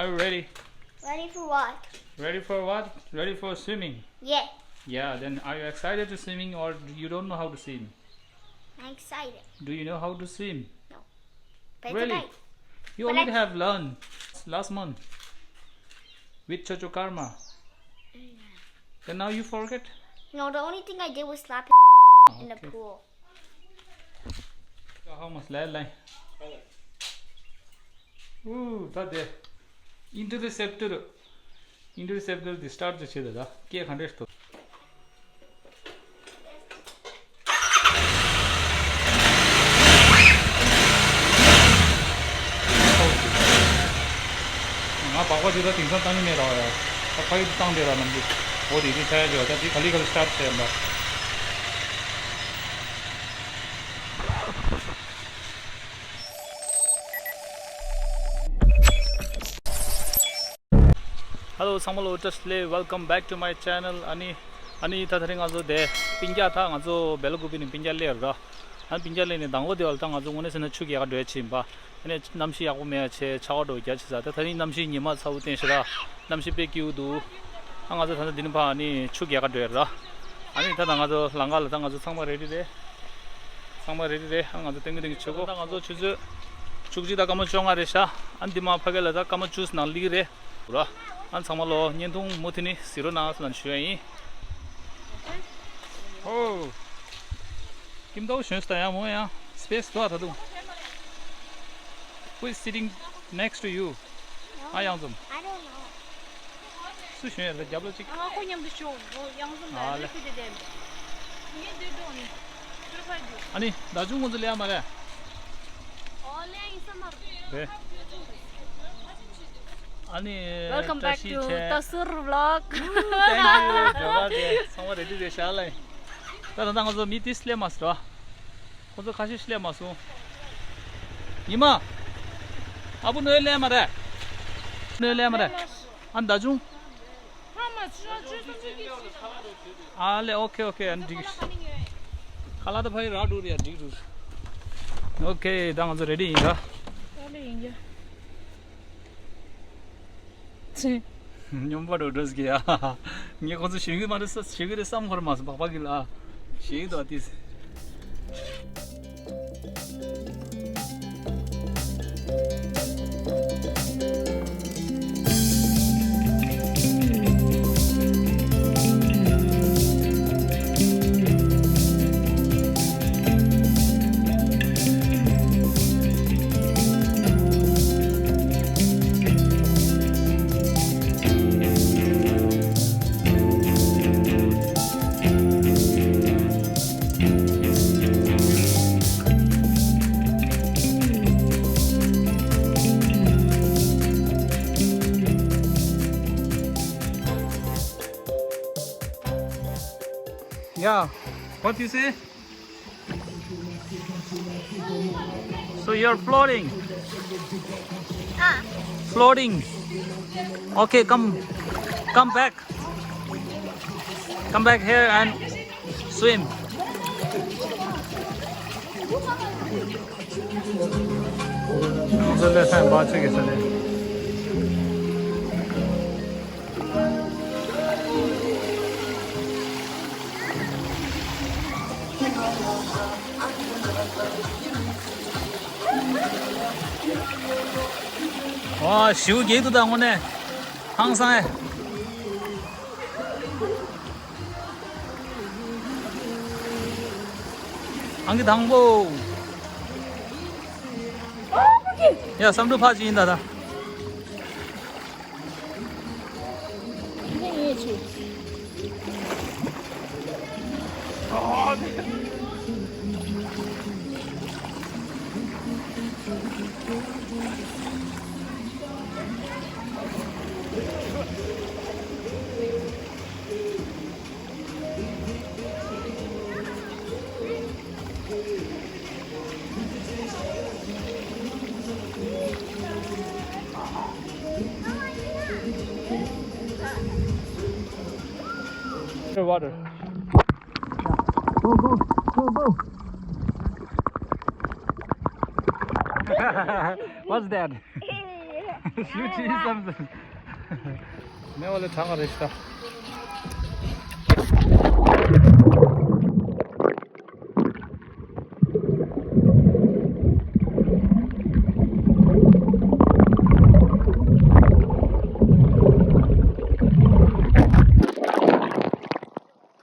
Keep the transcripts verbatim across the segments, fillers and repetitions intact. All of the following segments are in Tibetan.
Are you ready? Ready for what? Ready for what? Ready for swimming? Yeah. Yeah, then are you excited to swimming or you don't know how to swim? I'm excited. Do you know how to swim? No. But really? Tonight. You but only I have learned last month with Chocho Karma. Yeah. Then now you forget? No, the only thing I did was slap him in the pool. How much? Lai, lai. Ooh, that there. Interceptor. Interceptor the start the cheda da. Ke hundred to. ང་སྦག་སྦག་ཅིག་ད་དེང་སང་བཏང་ནི་མེད་ར་ཡ། ད་ཕ་ཡུལ་དུ་བཏང་བསྡད་ར་ནམ་རྒྱུན། འོ་དེ་དུས་ཚ་ཡ་ཅིག་ད་དེ་ག་ལི་ག་ལི་སི་ཊར་ཊི་བྱས་ཡིན་པ། Hello ཚང་མ་ལོ་བཀྲ་ཤིས་བདེ་ལེགས། Welcome back to my channel. ཨ་ནི་ཨ་ནི་ད་དེ་རིང་ང་ཚོ་དེ་སྤུན་ཀྱག་ད་ང་ཚོ་སྦེ་ལ་ཀུ་པི་ནས་སྤུན་ཀྱག་སླེབས་ར། ཨ་ནི་སྤུན་ཀྱག་སླེབས་ནས་དང་པོ་དེ་བ་ལ་ད་ང་ཚོ་དངོས་གནས་ཟེར་ན་ཆུ་རྒྱག་ག་འགྲོ་ཡ་ཆེ་ཡིན་པ། ཨ་ནི་གནམ་གཤིས་ཡག་པོ་མེད་ཡ་ཆེ་ཆར་པ་འགྲོ་རྒྱ་ཆེ་ས། ད་དེ་རིང་གནམ་གཤིས་ཉི་མ་ཚ་པོ་བསྟན་ཤག་ར། གནམ་གཤིས་དཔེ་སྐྱིད་པོ་འདུག་ཨ་ང་ཚོ་ད་ལྟ་འདི་ནས་ཕར་ཨ་ནི་ཆུ་རྒྱག་ག་འགྲོ་ཡ་ར། ཨ་ནི་ད་ད་ང་ཚོ་ལམ་ཁ་ལ་ད་ང་ཚོ་ཚང་མ་རེ་ཌི་རེད། ཚང་མ་རེ་ཌི་རེད། ཨ་ང་ཚོ་ཏིང་གི་ཏིང་གི་ཆུ་གོ། ད་ང་ཚོ་ཆུ་ཚོད་བཅུ་གཅིག་དང་སྐར་མ་བཅོ་ལྔ་རེད་ཤག་ཨ་འདི་མ་ཕ་གི་ལ་ད་སྐར་མ་བཅུ་ནང་སླེབས་ཀྱི་རེད་ར། ཨ་ཚང་མ་ལོ་བརྙན་ཐུང་མུ་མཐུད་ནས་གཟིགས་རོགས་གནང་ཟེར་ན་ཞུ་ཡ་ཡིན། ཨོ། ཀིམ་ཏའོ་ཞོན་སྟ་ཡང་མོ་ཡང་སི་པེ་སི་འདུག་ཨ་ད་དུང་། Who is sitting next to you? ཨ་ཡང་འཛོམས། I don't know. སུ་ཞོན་ཡ་རེད་རྒྱབ་ལ་གཅིག་ང་ཁོ་མཉམ་དུ་ཞོག་ཨོ་ཡང་འཛོམས་ཨ་ལེ། ངས་འདི་འདོན་ནི་ཁྱོད་ཕ་འདུག་ཨ་ནི་ད་ཅུང་ཁོང་ཚོ་ལས་ཡ་མ་རེད། ཨོ་ལས་ཡིན་ས་མ་རེད། རེད། ཨ་ནི། Welcome back to Tasur vlog. Thank you. ཇོ་ག་དེ་ཚང་མ་རེ་ཌི་རེད་ཤག་ལ། ད་ད་ད་ང་ཚོ་མི་ཏིས་སླེབས་མ་སོང་། ཁོ་ཚོ་ཁ་ཤས་སླེབས་མ་སོང་། ཉི་མ། ཨ་བུ་ནོས་སླེབས་མ་རེད། ནོས་སླེབས་མ་རེད། ཨ་ད་ཅུང་། ཨ་ལེ་ཨོ་ཁེ་ཨོ་ཁེ། ཨ་འགྲིག་ཁ་ལག་ད་ཕ་ཡི་རག་འགྲོ་རེད་ཡ། འགྲིག་འགྲོ། ཨོ་ཁེ་ད་ང་ཚོ་རེ་ཌི་ཡིན་ར། ཨ་ལེ་ཡིན་རྒྱ། ཚེ། སྨྱོན་པ་འགྲོ་འགྲོ་ཟིག་ཡ། ངས་ཁོ་ཚོ་ཞུ་གི་མ་རེད་ས་ཞུ་གི་རེད་བསམ་ཁོ་ར་མ་སོང་། སྦག་སྦག་གི་ལ་ཞེ་གི་འདུག་ཨ་ཏིས། Yeah, what you say? So you're floating? Ah. Floating. Okay, come, come back. Come back here and swim. ཝ། ཞེ་པོ་སྐྱིད་འདུག་ད་དངོས་གནས། ཧང་སང་ཨེ། ཨང་ཀི་དང་པོ། ཡ་བསམ་འགྲུབ་ཕ་ཅི་ཡིན་ད་ད། Water. Go, go, go, go. What's that? སུ་ཅི་བསམ་སོང་། མེ་འོ་ལེ་གྲང་ག་རེ་ཤི་ད།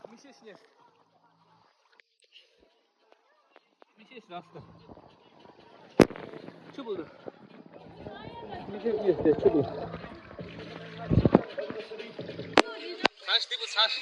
མི་ཤེས་ཤེས། མི་ཤེས་ཤེས་རག་སོང་། ཆུ་བུ་རུ། མི་ཤེས་ཤེས་ཏེ་ཆུ་བུ། ཚ་ཤི་ཏི་བུ་ཚ་ཤི།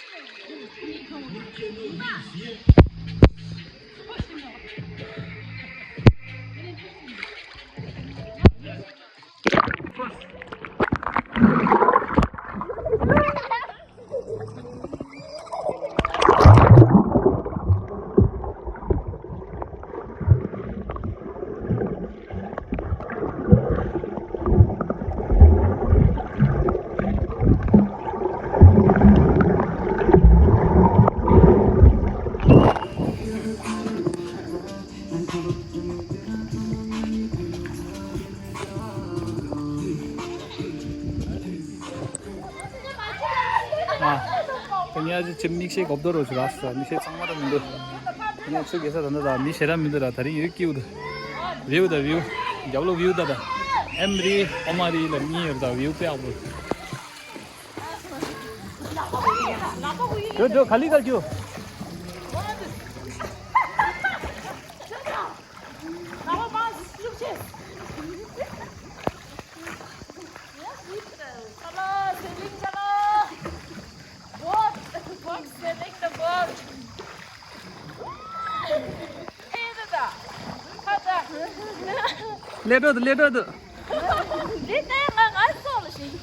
ཨ། ད་ངས་ཨ་ཅེ་ཅེ་མིག་ཤེལ་གོབ་དོ་རོ་ཞུ་ར་ས་མིག་ཤེལ་ཚང་མ་ད་མི་འདུག་ད་ངས་ཆུ་གེ་ས་ད་ནི་ད་མི་ཞེ་ར་མི་འདུག་ར། ད་རིང་ཡོད་ཀྱིའུ་ད། བིའུ་ད་བིའུ། རྒྱབ་ལོགས་བིའུ་ད་ད། ཨེམ་རི་ཨོ་མ་རི་ལ་གཉིས་ཡོད་ད། བིའུ་དཔེ་ཡག་པོ། འགྲོ་འགྲོ་ག་ལི་ག་རྒྱུ། ལས་འགྲོ་འདུག་ལས་འགྲོ་འདུག་ལས་ཀ་ང་ང་སོགས་ལ་ཞིག་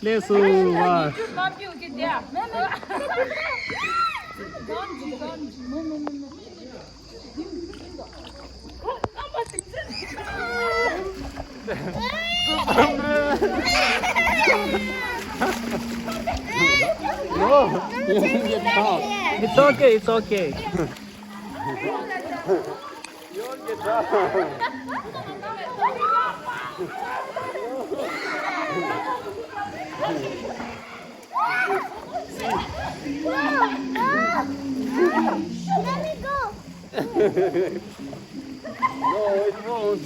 ལས་སུ་བ། No, it's okay, it's okay. Let me go. No, it won't.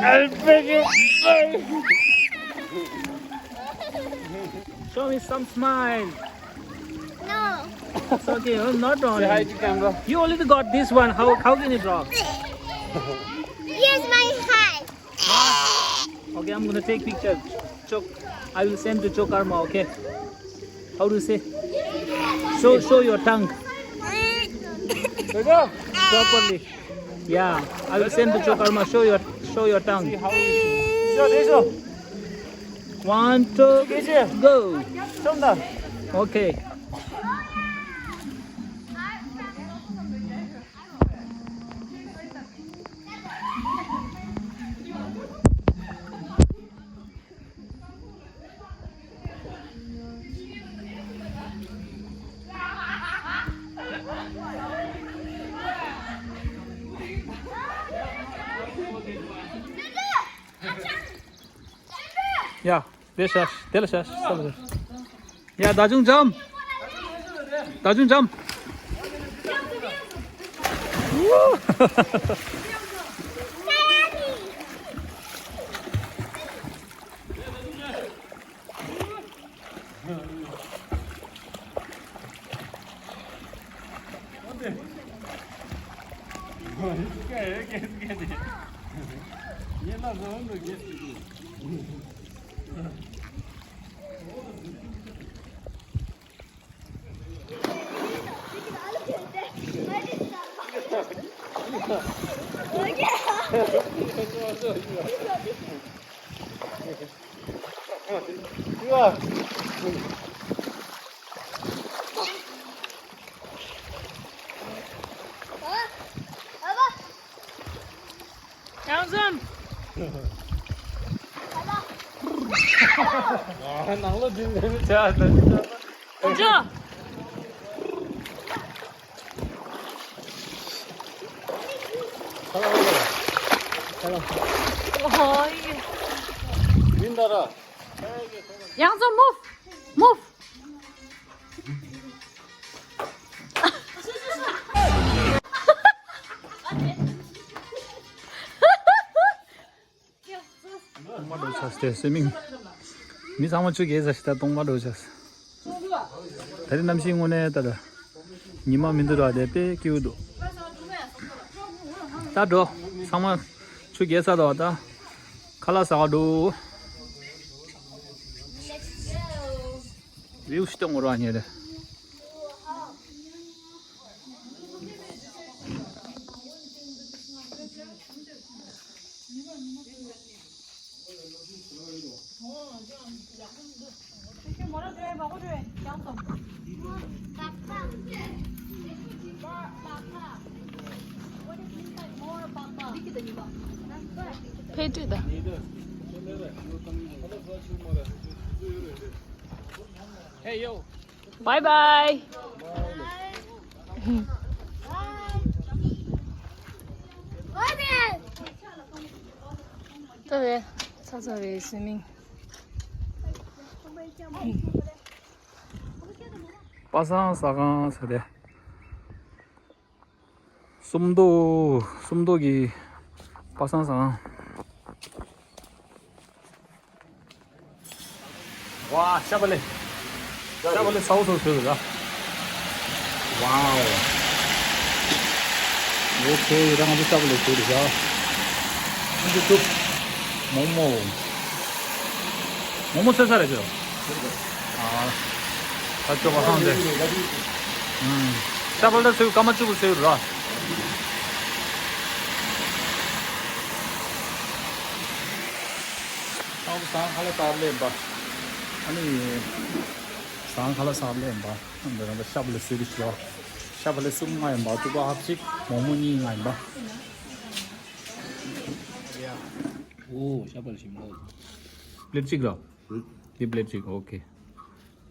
I'll break it. Show me some smile. No. It's okay, I'm not drawing. Say hi to camera. You already got this one. How, how can you draw? Here's my hand. Okay, I'm gonna take picture. Chok, I will send to Chokarma, okay? How do you say? Show, show your tongue. Properly. Yeah, I will send to Chokarma. Show your, show your tongue. One, two, go. Okay. ཡ། དེ་ཤ། དེ་ལ་ཤ། ས་ལ་ཤ། ཡ། ད་ཅུང་འཇམ། ད་ཅུང་འཇམ། ཡང་ཟོན། ནང་ལ་འཛིན་འཛིན་བྱ། ཨོ་ཇོ། Hello. Hello. ཨོ་ཡེ། ཡང་ཚོ་move, move. སྟོང་པ་འགྲོ་ཆགས་ཏེ་སེ་མིང་། མི་ཚང་མ་ཆུ་རྐྱལ་ས་ཞིག་ད་སྟོང་པ་འགྲོ་ཆགས། ད་རེས་གནམ་གཤིས་དངོས་གནས་ད་ད། ཉི་མ་མི་འདུག་ར་དེ་དཔེ་སྐྱིད་པོ་འདུག་ད་འགྲོ། ཚང་མ་ཆུ་རྐྱལ་ས་དང་ད། ཁ་ལག་ཟ་ག་འགྲོ། view ཞིག་སྟོན་དགོས་ར་ཉེ་རེད། ཕེབས་དུས་ད། Hey yo. Bye bye. ད་རེས་ཚ་ཚ་རེད་སེ་མིང་། པ་སངས་ཟ་ཁང་ཟེར་ཏེ། སུམ་མདོ། སུམ་མདོ་གི་པ་སངས་ཟ་ཁང་། ཝ། ཤ་བག་ལེབ། ཤ་བག་ལེབ་ཚ་པོ་ཚ་པོ་བཟོས་འདུག་ད། ཝའོ། ཨོ་ཁེ། ད་ང་ཚོ་ཤ་བག་ལེབ་བཟོས་འདུག་ད། ཨ་ནི་ཐུག་མོག་མོག་མོག་མོག་ཚོད་ས་རེད་ཅོ། ཨ། ད་ཅོ་པ་སངས་ཏེ། ཨུམ། ཤ་བག་ལེབ་ཚོད་སྐར་མ་བཅུ་པོ་ཚོད་ར། ཨ་ཟངས་ཁ་ལག་ཟ་ལེན་པ། ཨ་ནི། ཟངས་ཁ་ལག་ཟ་ལེན་པ། འདི་རང་ལ་ཤ་བག་ལེབ་བཟོས་ཏེ་ཤོག་ཤ་བག་ལེབ་གསུམ་ལྔ་ཡིན་པ། བཅུ་པ་ཧབ་གཅིག་མོག་མོག་གཉིས་ལྔ་ཡིན་པ། ཨོ། ཤ་བག་ལེབ་ཞིམ་ལོ། པླེཊ་གཅིག་ལ། དེ་པླེཊ་གཅིག་ཨོ་ཁེ།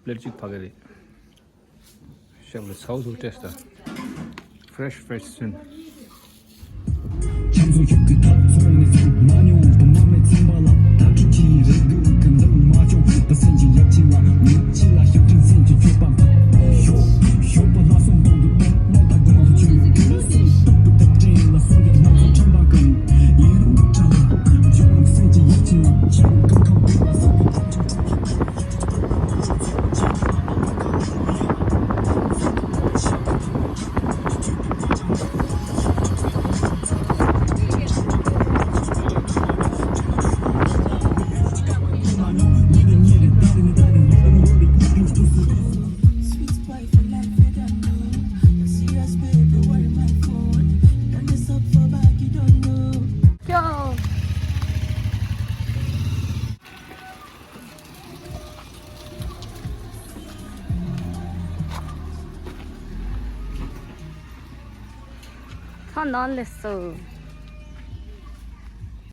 པླེཊ་གཅིག་ཕ་གི་རེད། ཤ་བག་ལེབ་ཚ་པོ་ཚ་པོ་ཏེས་ད། Fresh, fresh soon. ཁ་ནང་ལས་སོ།